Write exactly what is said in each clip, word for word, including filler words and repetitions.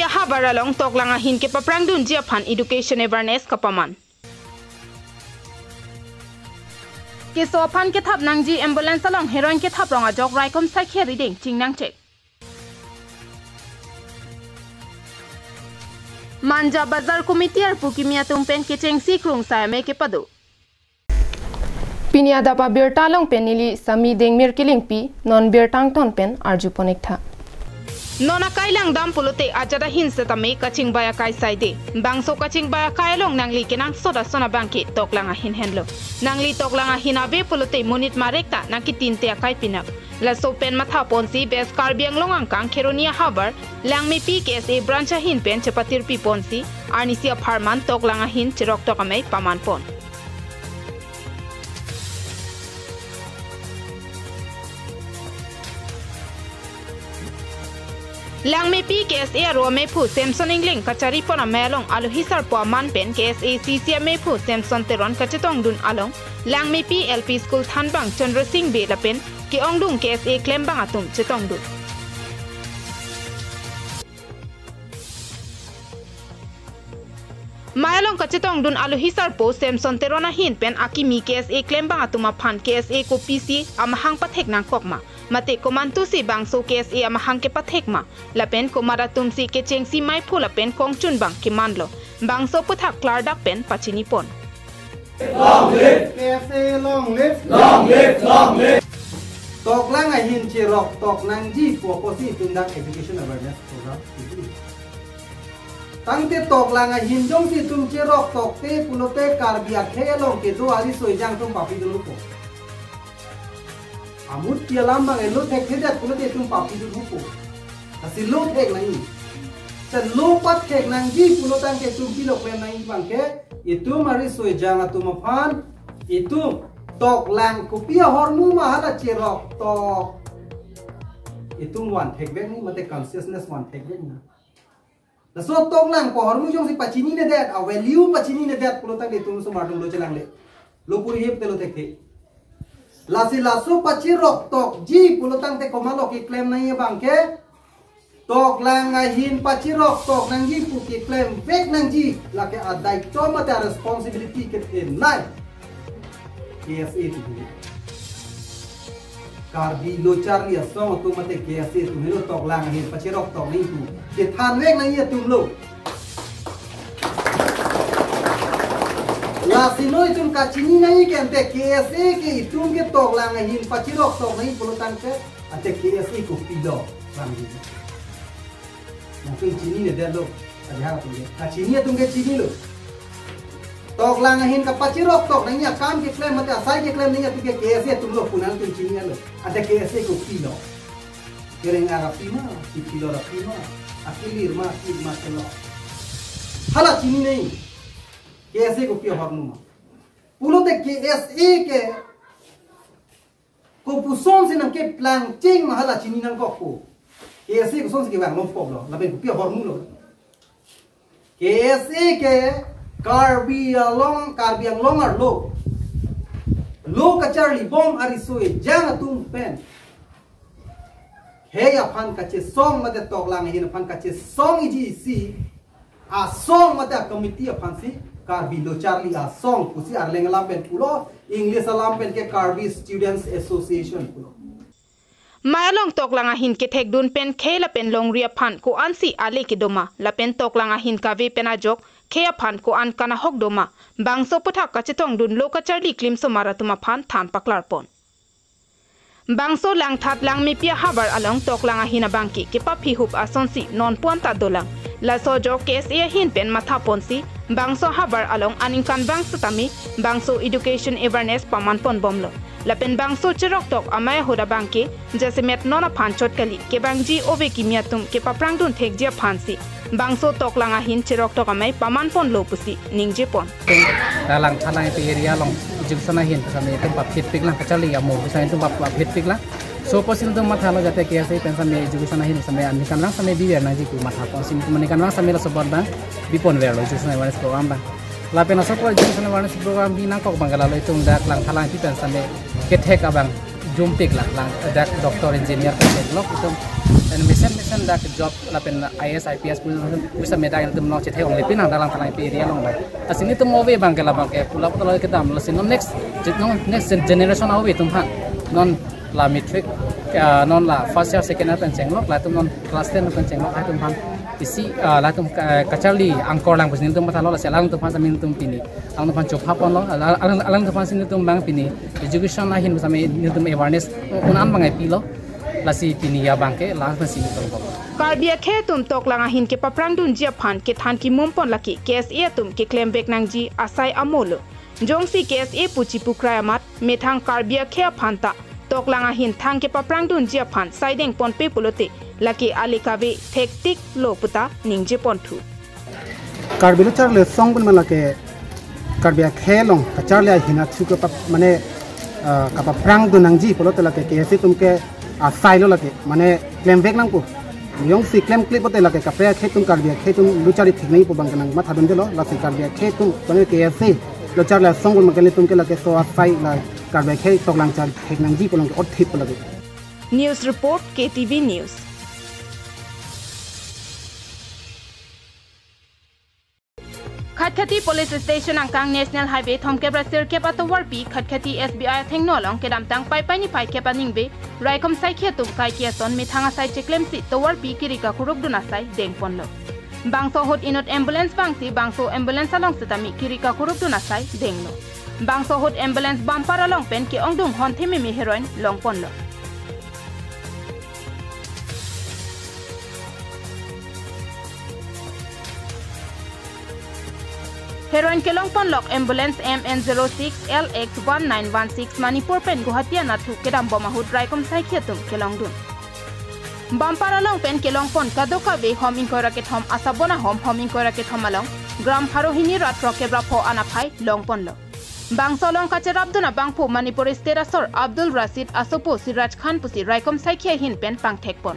Havar along toklang ahin kepaprangdunji aphan education awareness kapaman. Keso aphan kethap nangji ambulance along heroin kethap rong ajok raikom saikhe rideng chingnangchek. Manja Bazar Committee arpu kimi atum pen kechengsi krungsai amei kepado. Pini adap abirta along pen neli Sami Dengmir Kilingpi, non birta angton pen arjupon-ik tha. Non akai langdam pulote ajat ahin setame kachingbai akai saide. Bangso kachingbai akai along nangli kenangsot ason abangke toklang ahin henlo. Nangli toklang ahin ave pulote monit marek ta nangketinte akai pinak. Laso pen mathaponsi West Karbi Anglong angkang Kheroni ahavar Langmepi K S A branch ahin pen chepatirpiponsi arnisi apharman toklang ahin cheroktok amei pamanpon. Langmepi K S A aro ameiphu Samson Engleng kacharipon amei along alohi sarpo aman pen K S A C C ameiphu Samson Teron kachetongdun along Langmepi L P School thanbang Chandra Sing Bey lapen ke-ongdung K S A klembang atum chetongdun. Mei along kachetongdun alohi sarpo Samson Teron ahin pen akimi K S A klembang atum aphan K S A kopisi amahang pathek nangkok ma, mate komantusi bangso K S A amahang kepathek ma, lapen komat atumsi kechengsi meiphu lapen kongchun abang kemanlo, bangso aputhak klardak pen pachinipon. Long live! K S A long live! Long live! Long live! Toklang ahin cheroktok nangji pu apotsi itum dak education awareness program. Tangte toklang ahin jongsi itum cheroktokte pulote Karbi akhei along kedo ariso ejang atum papidunpo. Amutpi alam abang elo thekthedet pulote itum papidunpo. Lasi lo thek nangji. Te lo pathek nangji pulo tangte itum pilo klem nangji abangke itum ariso ejang atum aphan itum toklang kopi ahormu ma hala cheroktok. Itum vanthekvek nangji mate consciousness vanthekvek nangji. Laso toklang pu ahormu jongsi pachininedet, a-value pachininedet pulo tangte itum osomar atum lo chelangle. Lo puri hip te lo thekthe. Lasi laso pacheroktokji pulo tangte komatlo keklem nangji abangke. Toklang ahin pachiroktok nangji pu keklemvek nangji lake adaito mate responsibility kethenei K S A atum. Karbi lo charli asong atum mate K S A atum helo toklang ahin pachiroktok nangji pu kethanvek nangji atum lo. Lasi non itum kachini nangji ke ante K S A ke itum ke toklang ahin pachiroktok nangji pulo tangte ante K S A kopilo. Nangtum chinine detlo, ajahak atum ke. Kachini atum ke chinilo. Toklang ahin kapachiroktok nangji akam keklem mate asai keklem nangji atum ke K S A atum lo pu nangtum chinilo. Ante K S A kopilo. Kereng ara pima, kipilo ra pima, akilir ma, kir ma kelo. Hala chinine. K S A kopi ahormu ma. Pulote K S A ke kopusonsi nangkeplang cheng ma hala chini nangkokpo. K S A kosonsi kevang longpoklo, lapen kopi ahormulo. K S A ke Karbi Anglong, Karbi Anglong arlo lo kacharlibom ariso ejang atum pen khei aphan kachesong mate toklang ahin aphan kachesongji isi asong mate a-committee aphansi Karbi lo charli asong pusi Arleng alam pen pulo, English alam pen ke Karbi Students Association pulo. Mei along toklang ahin kethekdun pen khei lapen longri aphan ko-ansi ale kedo ma lapen toklang ahin kave pen ajok khei aphan ko-an kanahok do ma, bangso aputhak kachetongdun lo kacharli klimsomar atum aphan than paklarpon. Bangso Langthat Langmepi ahavar along toklang ahin abangke kepaphihup asonsi non puan ta dolang. Laso ajok K S A ahin pen mathaponsi bangso ahavar along aningkanvang setame bangso education awareness pamanponbomlo. Lapen bangso chiroktok amei ahut abangke jasemet non aphan chot kali kevangji ove kimi atum kepaprangdun thekji aphansi bangso toklang ahin chiroktok amei pamanponlo pusi ningjepon. Langthat Langmepi area along education ahin same itum paphitpiklang, kacharli amo same itum pap-, paphitpiklang. So pusi itum mathalo jate K S A pen same education ahin same aningkanvang same biver nangji pu mathaponsi itum aningkanvang same laso abang biponverlo education awareness program abang. Lapen laso apor education awareness program binangkok abang ke lalo itum dak Langthat Langmepi pen same kethek abang Jumpik lang, lang dak doctor engineer pen chenglok itum, pen mesen mesen dak job lapen I A S I P S pu, pu seta medak itum nong chethe onglepin nang dalang thalang pi area along ba. Lasi nelitum ove abangke labangke pulap tolo kedam, lasi non next, non next generation ove atum aphan non la matric, ah, non la first year second year pen chenglok, latum non class ten pen chenglok, latum aphan isi, ah, latum ka-, kacharli angkor lang pusi nelitum mathalo, lasi alangtum aphan seta nelitum pini alangtum aphan chopha ponlo, alang, alang, alangtum aphan si nelitum abang pini education ahin seta nelitum awareness un-an abang pilo, lasi pini abangke lang pensi nelitum ko. Karbi akhei atum toklang ahin kepaphrangdunji aphan kethan kimum pon lake K S A atum keklem vek nangji asai amolo. Jongsi K S A pu chipukrai amat methang Karbi akhei aphan ta toklang ahin thang kepaphrangdunji aphan saideng ponpe pulote lake ale kave thektik lo puta ningje ponthu. Karbi Lo Charli Asong pen malake Karbi akhei along kacharli ahin athu kepap mane, ah, kapaphrangdun nangji pulote lake K S A atum ke asai lo lake, mane klem vek nangpo. Jongsi klemkle pote lake kaprek akhei atum, Karbi akhei atum lo charli thek nangji pu abangke nang mathadundelo, lasi Karbi akhei atum mane K S A Lo Charli Asong pen malake nelitum ke lakeso asai la Karbi akhei toklang charli thek nangji pu along ke othip lake. News report, K T V News. Khatkhati Police Station angkang National Highway thomkep ra sirkep atovarpi Khatkhati S B I athengno along kedamtang Paipai niphai kep aningve raikom saikhi atum kaike ason methang asai cheklemsi tovarpi kiri kakurukdun asai dengponlo. Bangso ahut inut ambulance vangsi bangso ambulance along setame kiri kakurukdun asai denglo. Bangso ahut ambulance bumper along pen ke-ongdung honthememe heroin longponlo. Heroin kelongponlok ambulance M N zero six L X one nine one six Manipur pen Guwahati anatthu kedambom ahut raikom saikhi atum kelongdun. Bumper along pen kelongpon kadokave hom ingkoi ra kethom asabon ahom, hom ingkoi ra kethom along gram pharo hini ra throkkep ra pho anaphai longponlo. Bangso along kacherapdun abangphu Manipur State asor Abdul Rashid asopo Siraj Khan pusi raikom saikhi ahin pen pangthekpon.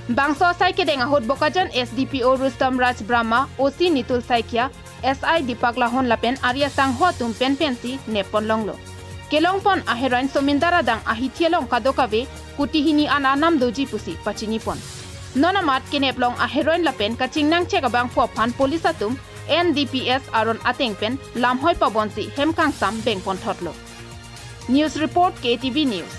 Bangso asai kedeng ahut Bokajan S D P O Rustom Raj Brahma, O C Nitul Saikia, S I Deepak Lahon lapen ari asangho atum pen pensi neppon longlo. Kelongpon aheroin Somindar adang ahithi along kadokave kuti hini an anam doji pusi pachinipon. Non amat keneplong aheroin lapen kachingnangchek abangphu aphan police atum N D P S aron ateng pen lamhoi pabonsi hem kangsam bengponthotlo. News report, K T V News.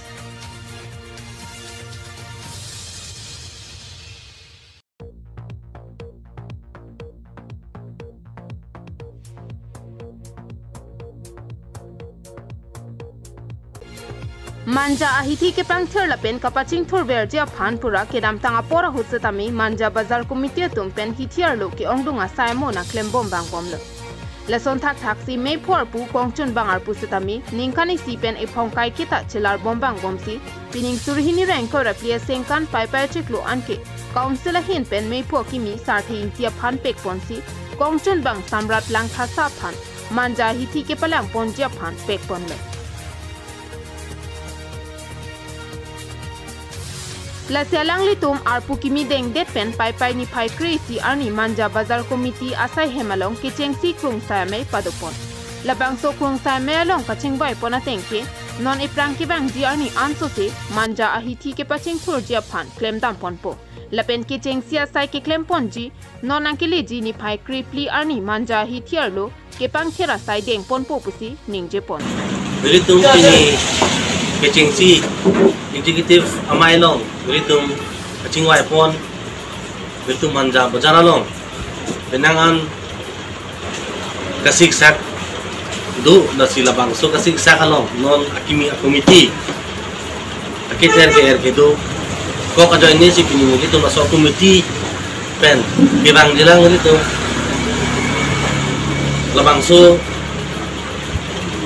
Manja ahithi kepangthir lapen kapachingthurverji aphan pura kedamtang apor ahut setame Manja Bazar Committee atum pen hithi arlo ke-ongdung asai amo nangklembom vangbomlo. Lason thakthaksi meiphu arpu Kongchunbang arpu setame ningkan isi pen ephong kaiketa chelarbom vangbomsi pining suri hini ra ingkoi ra phli asengkan Paipai chiklo anke Council ahin pen meiphu akimi Sarthe Ingti aphan pekponsi Kongchunbang Samrat Langthasa aphan Manja ahithi kepalangponji aphan pekponlo. Lasi alanglitum arpu kimi dengdet pen Paipai niphai kre-isi arni Manja Bazar Committee asai hem along kechengsi krungsai amei padopon. Labangso krungsai amei along kachingvaipon ateng ke non ephrang kevangji arni ansose Manja ahithi kepachingthurji aphan klemdamponpo. Lapen kechengsi asai keklemponji non nangkeleji niphai kre-phli arni Manja ahithi arlo kepangthir asai dengponpo pusi ningjepon. Nelitum pini kechengsi executive amei along nelitum kachingvaipon, nelitum Manja Bazar along penang an kasiksak do, lasi labangso kasiksak along non akimi a-committee aketer ke-er kedo. Kok ajoinesi pini nelitum laso committee pen kevangjilang nelitum labangso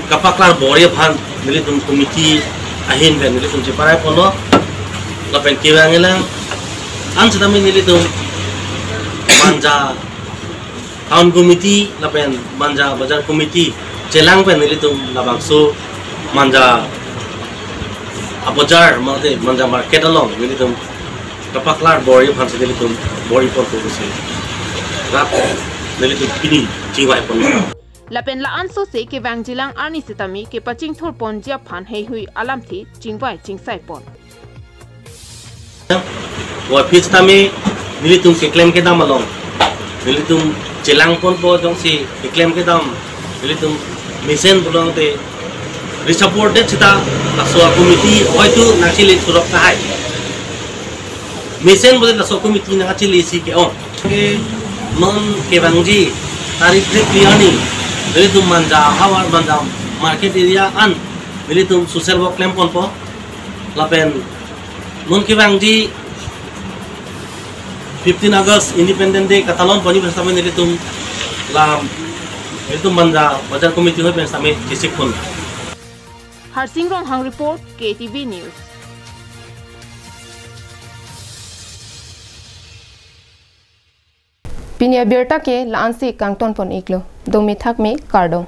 kapaklar bor-i aphan nelitum committee ahin pen nelitum cheparaiponlo lapen kevangjilang. An setame nelitum Manja Town Committee lapen Manja Bazar Committee chelang pen nelitum labangso Manja Bazar mate Manja Market along nelitum Kapaklar bor-i aphansi nelitum bor-i ponpo pusi rat nelitum pini chingvaipon. Lapen la-ansose kevangjilang arni sitame kepachingthurponji aphan heihui alamthe chingvai chingsaipon. Puvoiphit sitame nelitum keklem kedam along nelitum chelangponpo, jongsi keklem kedam nelitum mesen pulote resupported sita laso a-committee hoito nangchele surok tahai. Mesen pulote laso committee nangchelesi ke-ong. Ke non kevangji tarik phli arni nelitum Manja havar, Manja market area an nelitum social work klemponpo. Lapen non kevangji fifteen August Independence Day katalonponji pen sitame nelitum lam, nelitum Manja Bazar Committee hoi pen sitame chesikpon. Harsing Ronghang report, K T V News. Pini abirta ke la-ansi kangtonpon iklo. Dome thakme, kardom.